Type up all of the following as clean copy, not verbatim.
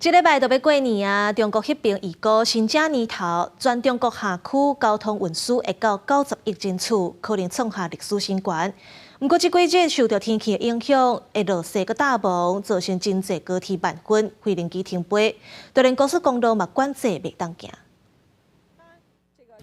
這禮拜就欲過年啊！中國彼爿預估新正年頭，全中國轄區交通運輸會到90億人次，可能創下歷史新高。毋過這幾日受著天氣的影響，會落雪閣罩霧，造成真濟高鐵慢運、飛行機停飛，就連高速公路嘛管制袂當行。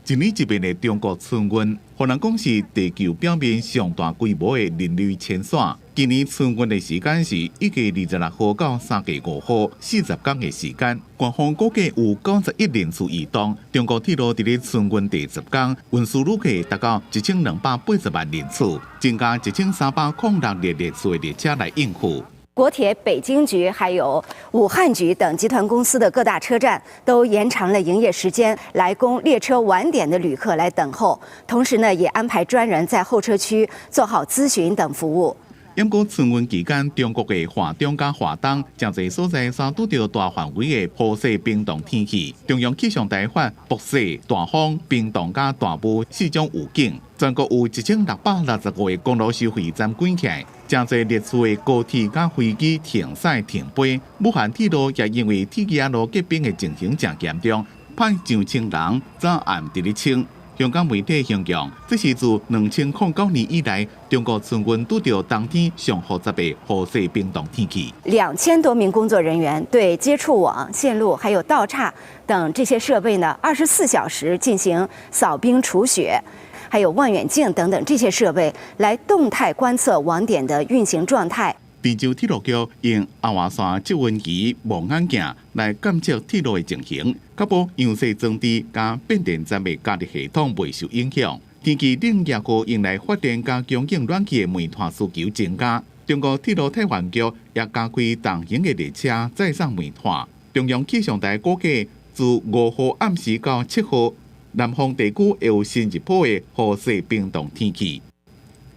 一年一變的中國春運，予人講是地球表面上大規模的人類遷徙。今年春運的時間是1月26號到3月5號，40天的時間。官方估計有91億人次移動。中國鐵路佇咧春運第十天，運輸旅客達到1280萬人次，增加1306列次的列車來應付。國鐵北京局、還有武漢局等集團公司的各大車站都延長了營業時間，來供列車晚點的旅客來等候。同時呢，也安排專人在候車區做好諮詢等服務。毋過春運期間，中國的華中佮華東誠濟所在煞拄著大範圍的雨雪冰凍天氣。中央氣象台發薄雪、大風、冰凍佮大霧四種預警。全國有1665個公路收費站關起來，誠濟列次的高鐵佮飛機停駛停飛。武漢鐵路也因為鐵枝仔路結冰的情形誠嚴重，派上千人早暗佇咧清。香港媒體形容，這是自2009年以來，中國春運拄著冬天上複雜的雨雪冰凍天氣。 2000多名工作人員對接觸網、線路還有道岔等這些設備呢，24小時進行掃冰除雪，還有望遠鏡等等這些設備，來動態觀測網點的運行狀態。鄭州鐵路局用紅外線測溫儀望遠鏡來監測鐵路的情形，確保揚雪裝置佮變電站的加熱系統袂受影響。天氣冷熱雨用來發電佮供應暖氣的煤炭需求增加。中國鐵路太原局也加開重型的列車載送煤炭。中央氣象台估計，自5號暗時到7號，南方地區會有新一波的雨雪冰凍天氣。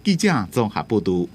記者綜合報導。